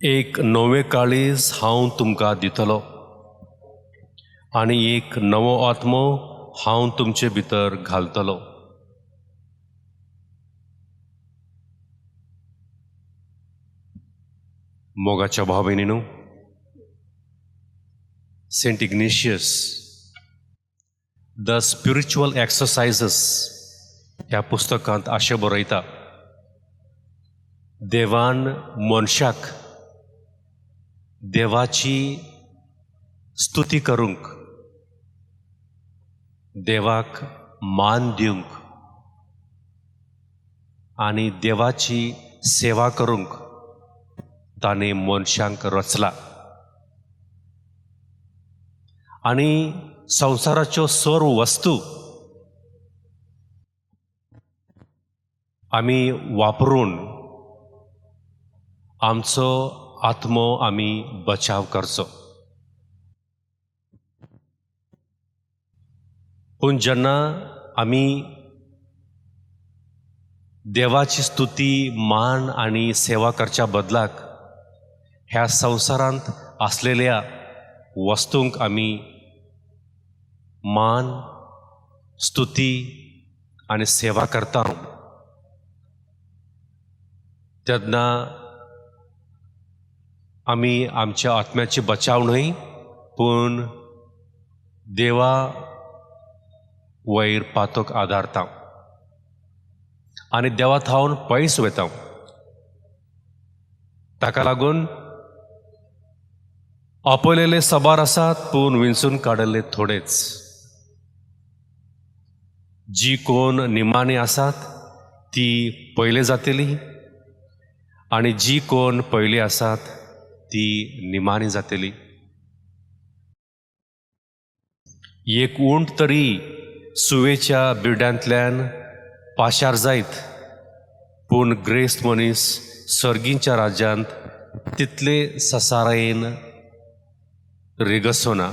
एक नवें काळीज हांव तुमकां दितलो आनी एक नवो आत्मो हांव तुमचे भितर घालतलो. मोगाच्या भाव भयणीनू, Saint Ignatius the spiritual exercises ह्या पुस्तकांत अशें बरयता, देवान मनशाक देवाची स्तुती करूंक, देवाक मान दिवंक आनी देवाची सेवा करूंक ताणें मनशांक रचला आनी संवसाराच्यो सर्व वस्तू आमी वापरून आमचो आत्मो आमी बचाव करचो. पूण जेन्ना आमी देवाची स्तुती, मान आनी सेवा करच्या बदलाक ह्या संवसारांत आसलेल्या वस्तूंक आमी मान, स्तुती आनी सेवा करता तेन्ना आमी आमच्या आत्म्याची बचाव न्हय, पूण देवा वयर पातक आदारता आनी देवा थावन पयस वता. ताका लागून आपयलेले सबार आसात, पूण विंचून काडलेले थोडेच. जी कोण निमाणी आसात ती पयले जातली आनी जी कोण पयली आसात ती निमाणी जातली. एक उंट तरी सुवेच्या बिरड्यांतल्यान पाशार जायत, पूण ग्रेस्त मनीस सर्गींच्या राज्यांत तितले ससारायेन रिगसो ना.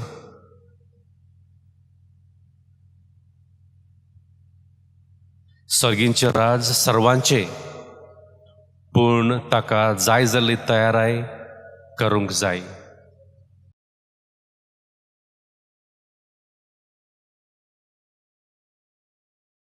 सर्गींचें राज सर्वांचें, पूण ताका जाय जाल्ली तयाराय करूंक जाय.